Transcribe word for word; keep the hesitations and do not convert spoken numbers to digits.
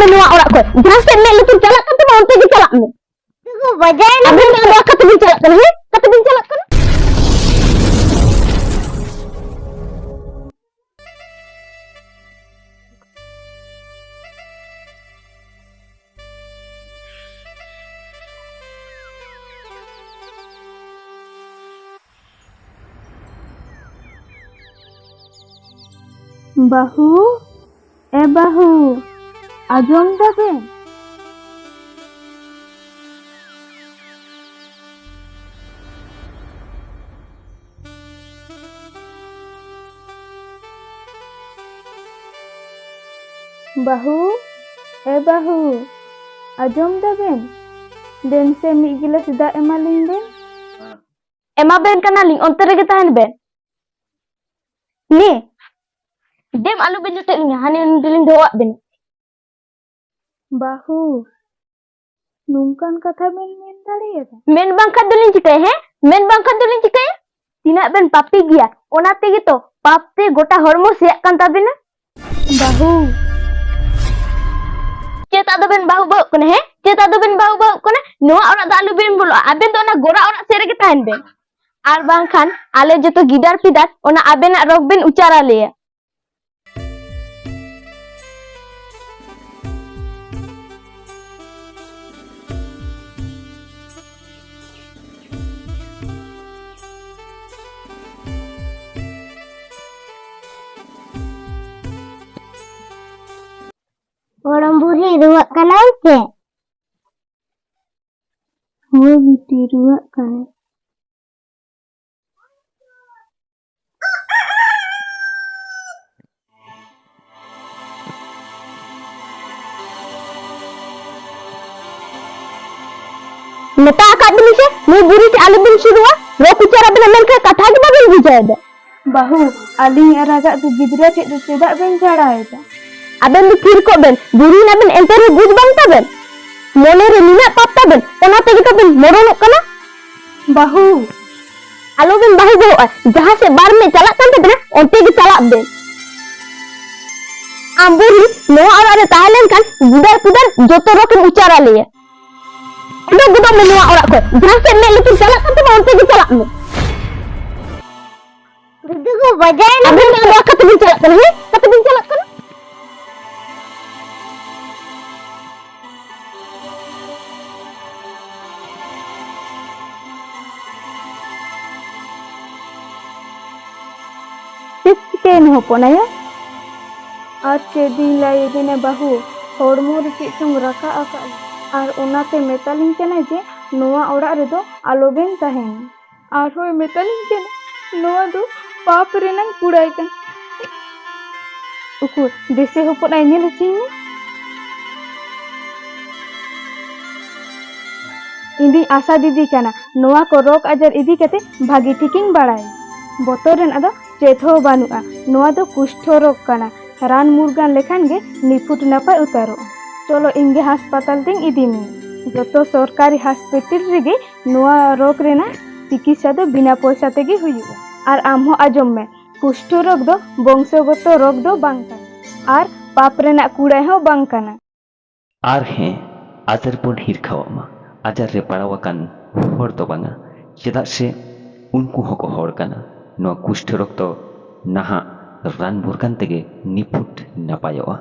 ᱱᱚᱣᱟ ᱚᱲᱟᱜ ᱠᱷᱚᱱ ᱡᱟᱦᱟᱸ ᱥᱮᱫ ᱢᱮᱫ ᱞᱩᱛᱩᱨ ᱪᱟᱞᱟᱜ ᱠᱟᱱ ᱛᱟᱢᱟ, ᱚᱱᱛᱮ ᱜᱮ ᱪᱟᱞᱟᱜ ᱢᱮ᱾ ᱟᱵᱮᱱ ᱫᱚ ᱱᱚᱣᱟ ᱠᱟᱛᱮ ᱵᱤᱱ ᱪᱟᱞᱟᱜ ᱠᱟᱱᱟ, ᱦᱮᱸ? ᱠᱟᱛᱮ ᱵᱤᱱ ᱪᱟᱞᱟᱜ ᱠᱟᱱᱟ? ᱵᱟᱹᱦᱩ, ᱮ ᱵᱟᱹᱦᱩ, ᱟᱸᱡᱚᱢ ᱫᱟᱵᱮᱱ? ᱵᱟᱹᱦᱩ, ᱮ ᱵᱟᱹᱦᱩ, ᱟᱸᱡᱚᱢ ᱫᱟᱵᱮᱱ? ᱫᱮᱱ ᱥᱮ ᱢᱤᱫ ᱜᱤᱞᱟᱹᱥ ᱫᱟᱜ ᱮᱢᱟᱞᱤᱧ ᱵᱮᱱ᱾ ᱮᱢᱟᱵᱮᱱ ᱠᱟᱱᱟᱞᱤᱧ, ᱚᱱᱛᱮ ᱨᱮᱜᱮ ᱛᱟᱦᱮᱱ ᱵᱮᱱ᱾ ᱱᱮ, ᱫᱮᱢ ᱟᱞᱚ ᱵᱮᱱ ᱡᱚᱴᱮᱫ ᱞᱤᱧᱟ, ᱦᱟᱱᱮ ᱱᱚᱸᱰᱮ ᱞᱤᱧ ᱫᱚᱦᱚᱣᱟᱜ ᱵᱮᱱᱟ᱾ ᱵᱟᱹᱦᱩ, ᱱᱚᱝᱠᱟᱱ ᱠᱟᱛᱷᱟ ᱵᱮᱱ ᱢᱮᱱ ᱫᱟᱲᱮᱭᱟᱫᱟ? ᱢᱮᱱ ᱵᱟᱝᱠᱷᱟᱱ ᱫᱚᱞᱤᱧ ᱪᱤᱠᱟᱹᱭᱟ, ᱦᱮᱸ? ᱢᱮᱱ ᱵᱟᱝᱠᱷᱟᱱ ᱫᱚᱞᱤᱧ ᱪᱤᱠᱟᱹᱭᱟ? ᱛᱤᱱᱟᱹᱜ ᱵᱮᱱ ᱯᱟᱯᱤ ᱜᱮᱭᱟ, ᱚᱱᱟ ᱛᱮᱜᱮ ᱛᱚ ᱯᱟᱯ ᱛᱮ ᱜᱚᱴᱟ ᱦᱚᱲᱢᱚ ᱥᱮᱭᱟᱜ ᱠᱟᱱ ᱛᱟᱵᱮᱱᱟ᱾ ᱵᱟᱹᱦᱩ᱾ ᱪᱮᱫ ᱟᱫᱚ ᱵᱮᱱ ᱵᱟᱹᱦᱩ ᱵᱟᱹᱦᱩᱜ ᱠᱟᱱᱟ, ᱦᱮᱸ? ᱪᱮᱫ ᱟᱫᱚ ᱵᱮᱱ ᱵᱟᱹᱦᱩ ᱵᱟᱹᱦᱩᱜ ᱠᱟᱱᱟ? ᱱᱚᱣᱟ ᱚᱲᱟᱜ ᱫᱚ ᱟᱞᱚ ᱵᱮᱱ ᱵᱚᱞᱚᱜᱼᱟ᱾ ᱟᱵᱮᱱ ᱫᱚ ᱚᱱᱟ ᱜᱚᱨᱟ ᱚᱲᱟᱜ ᱥᱮᱫ ᱨᱮᱜᱮ ᱛᱟᱦᱮᱱ ᱵᱮᱱ᱾ ᱟᱨ ᱵᱟᱝᱠᱷᱟᱱ ᱟᱞᱮ ᱡᱚᱛᱚ ᱜᱤᱫᱟᱹᱨ ᱯᱤᱫᱟᱹᱨ ᱚᱱᱟ ᱟᱵᱮᱱᱟᱜ ᱨᱳᱜᱽ ᱵᱮᱱ ᱩᱪᱟᱨ ᱟᱞᱮᱭᱟ᱾ ᱜᱚᱲᱚᱢ ᱵᱩᱲᱦᱤ, ᱨᱩᱣᱟᱹᱜ ᱠᱟᱱᱟᱢ ᱪᱮ? ᱦᱳᱭ ᱵᱤᱴᱤ, ᱨᱩᱣᱟᱹᱜ ᱠᱟᱱᱟᱹᱧ᱾ ᱢᱮᱛᱟ ᱟᱠᱟᱫ ᱵᱤᱱ ᱥᱮ, ᱱᱩᱭ ᱵᱩᱲᱦᱤ ᱴᱷᱮᱱ ᱟᱞᱚᱵᱤᱱ ᱥᱩᱨᱩᱜᱼᱟ᱾ ᱨᱳᱜᱽ ᱩᱪᱟᱹᱨ ᱟᱵᱤᱱᱟ, ᱢᱮᱱᱠᱷᱟᱱ ᱠᱟᱛᱷᱟ ᱜᱮ ᱵᱟᱵᱤᱱ ᱵᱩᱡᱷᱟᱹᱣ ᱮᱫᱟ᱾ ᱵᱟᱹᱦᱩ, ᱟᱹᱞᱤᱧ ᱟᱨ ᱨᱟᱜᱟᱜ ᱫᱚ ᱜᱤᱫᱽᱨᱟᱹ ᱴᱷᱮᱱ ᱫᱚ ᱪᱮᱫᱟᱜ ᱵᱮᱱ ᱡᱷᱟᱲᱟᱣ ᱮᱫᱟ? ᱟᱵᱮᱱ ᱫᱚ ᱛᱷᱤᱨ ᱠᱚᱜ ᱵᱮᱱ, ᱵᱩᱲᱦᱤ ᱮᱱᱟ ᱵᱮᱱ, ᱮᱱᱛᱮ ᱨᱮᱦᱚᱸ ᱵᱩᱡᱽ ᱵᱟᱝ ᱛᱟᱵᱮᱱ᱾ ᱢᱚᱱᱮ ᱨᱮ ᱱᱤᱱᱟᱹᱜ ᱯᱟᱯ ᱛᱟᱵᱮᱱ, ᱚᱱᱟ ᱛᱮᱜᱮ ᱛᱟᱵᱮᱱ ᱢᱚᱨᱚᱱᱚᱜ ᱠᱟᱱᱟ᱾ ᱵᱟᱹᱦᱩ, ᱟᱞᱚᱵᱮᱱ ᱵᱟᱹᱦᱩ ᱵᱟᱹᱦᱩᱜᱼᱟ, ᱡᱟᱦᱟᱸ ᱥᱮᱫ ᱵᱟᱨ ᱢᱮᱫ ᱪᱟᱞᱟᱜ ᱠᱟᱱ ᱛᱟᱵᱮᱱᱟ, ᱚᱱᱛᱮ ᱜᱮ ᱪᱟᱞᱟᱜ ᱵᱮᱱ᱾ ᱟᱢ ᱵᱩᱲᱦᱤ ᱱᱚᱣᱟ ᱚᱲᱟᱜ ᱨᱮ ᱛᱟᱦᱮᱸ ᱞᱮᱱᱠᱷᱟᱱ ᱜᱤᱫᱟᱹᱨ ᱯᱤᱫᱟᱹᱨ ᱡᱚᱛᱚ ᱨᱳᱜᱽ ᱮᱢ ᱩᱪᱟᱹᱲ ᱟᱞᱮᱭᱟ᱾ ᱩᱰᱩᱠ ᱜᱚᱫᱚᱜ ᱢᱮ ᱱᱚᱣᱟ ᱚᱲᱟᱜ ᱠᱷᱚᱱ᱾ ᱡᱟᱦᱟᱸ ᱥᱮᱫ ᱢᱮᱫ ᱞᱩᱛᱩᱨ ᱪᱟᱞᱟᱜ ᱠᱟᱱ ᱛᱟᱢᱟ, ᱚᱱᱛᱮ ᱜᱮ ᱪᱟᱞᱟᱜ ᱢᱮ᱾ ᱫᱩᱫᱩ ᱜᱚ ᱵᱟᱡᱟᱭ ᱱᱟ᱾ ᱟᱵᱮᱱ ᱫᱚ ᱚᱠᱟ ᱛᱮᱵᱤᱱ ᱪᱟᱞᱟᱜ ᱠᱟᱱᱟ? ᱦᱮᱸ? ᱚᱠᱟ ᱛᱮᱵᱤᱱ ᱪᱟᱞᱟᱜ ᱠᱟᱱᱟ? ᱪᱮᱫ ᱪᱤᱠᱟᱹᱭᱮᱱᱟ ᱦᱚᱯᱚᱱ ᱟᱭᱳ? ᱟᱨ ᱪᱮᱫ ᱤᱧ ᱞᱟᱹᱭ ᱟᱹᱵᱤᱱᱟ ᱵᱟᱹᱦᱩ, ᱦᱚᱲᱢᱚ ᱨᱮ ᱪᱮᱫ ᱪᱚᱝ ᱨᱟᱠᱟᱵ ᱟᱠᱟᱫ ᱞᱤᱧᱟ᱾ ᱟᱨ ᱚᱱᱟᱛᱮ ᱢᱮᱛᱟᱞᱤᱧ ᱠᱟᱱᱟᱭ ᱡᱮ ᱱᱚᱣᱟ ᱚᱲᱟᱜ ᱨᱮᱫᱚ ᱟᱞᱚᱵᱮᱱ ᱛᱟᱦᱮᱱᱟ᱾ ᱟᱨᱦᱚᱸᱭ ᱢᱮᱛᱟᱞᱤᱧ ᱠᱟᱱᱟ, ᱱᱚᱣᱟ ᱫᱚ ᱯᱟᱯ ᱨᱮᱱᱟᱝ ᱠᱩᱲᱟᱭ ᱠᱟᱱᱟ᱾ ᱩᱠᱩᱨ, ᱫᱮᱥᱮ ᱦᱚᱯᱚᱱ ᱟᱭ ᱧᱮᱞ ᱦᱚᱪᱚᱧ ᱢᱮ᱾ ᱤᱧ ᱫᱩᱧ ᱟᱥᱟ ᱫᱤᱫᱤ ᱠᱟᱱᱟ, ᱱᱚᱣᱟ ᱠᱚ ᱨᱳᱜᱽ ᱟᱡᱟᱨ ᱤᱫᱤ ᱠᱟᱛᱮ ᱵᱷᱟᱹᱜᱤ ᱴᱷᱤᱠᱤᱧ ᱵᱟᱲᱟᱭᱟ᱾ ᱵᱚᱛᱚᱨ ᱨᱮᱱᱟᱜ ᱫᱚ ᱪᱮᱫ ᱦᱚᱸ ᱵᱟᱹᱱᱩᱜᱼᱟ᱾ ᱱᱚᱣᱟ ᱫᱚ ᱠᱩᱥᱴᱷᱚ ᱨᱳᱜᱽ ᱠᱟᱱᱟ᱾ ᱨᱟᱱ ᱢᱩᱨᱜᱟᱹᱱ ᱞᱮᱠᱷᱟᱱ ᱜᱮ ᱱᱤᱯᱷᱩᱴ ᱱᱟᱯᱟᱭ ᱩᱛᱟᱹᱨᱚᱜᱼᱟ᱾ ᱪᱚᱞᱚ, ᱤᱧ ᱜᱮ ᱦᱟᱥᱯᱟᱛᱟᱞ ᱛᱤᱧ ᱤᱫᱤ ᱢᱮᱭᱟ᱾ ᱡᱚᱛᱚ ᱥᱚᱨᱠᱟᱨᱤ ᱦᱟᱥᱯᱤᱴᱟᱞ ᱨᱮᱜᱮ ᱱᱚᱣᱟ ᱨᱳᱜᱽ ᱨᱮᱱᱟᱜ ᱪᱤᱠᱤᱛᱥᱟ ᱫᱚ ᱵᱤᱱᱟ ᱯᱚᱭᱥᱟ ᱛᱮᱜᱮ ᱦᱩᱭᱩᱜᱼᱟ᱾ ᱟᱨ ᱟᱢ ᱦᱚᱸ ᱟᱸᱡᱚᱢ ᱢᱮ, ᱠᱩᱥᱴᱷᱚ ᱨᱳᱜᱽ ᱫᱚ ᱵᱚᱝᱥᱚᱜᱚᱛᱚ ᱨᱳᱜᱽ ᱫᱚ ᱵᱟᱝ ᱠᱟᱱᱟ ᱟᱨ ᱯᱟᱯ ᱨᱮᱱᱟᱜ ᱠᱩᱲᱟᱹᱭ ᱦᱚᱸ ᱵᱟᱝ ᱠᱟᱱᱟ᱾ ᱟᱨ ᱦᱮᱸ, ᱟᱡᱟᱨ ᱵᱚᱱ ᱦᱤᱨᱠᱷᱟᱣᱟᱜ ᱢᱟ, ᱟᱡᱟᱨ ᱨᱮ ᱯᱟᱲᱟᱣ ᱟᱠᱟᱱ ᱦᱚᱲ ᱫᱚ ᱵᱟᱝᱟ, ᱪᱮᱫᱟᱜ ᱥᱮ ᱩᱱᱠᱩ ᱦᱚᱸᱠᱚ ᱦᱚᱲ ᱠᱟᱱᱟ᱾ ᱱᱚᱣᱟ ᱠᱩᱥᱴᱷᱚ ᱨᱳᱜᱽ ᱫᱚ ᱱᱟᱦᱟᱜ ᱨᱟᱱ ᱢᱩᱨᱜᱟᱹᱱ ᱛᱮᱜᱮ ᱱᱤᱯᱷᱩᱴ ᱱᱟᱯᱟᱭᱚᱜᱼᱟ᱾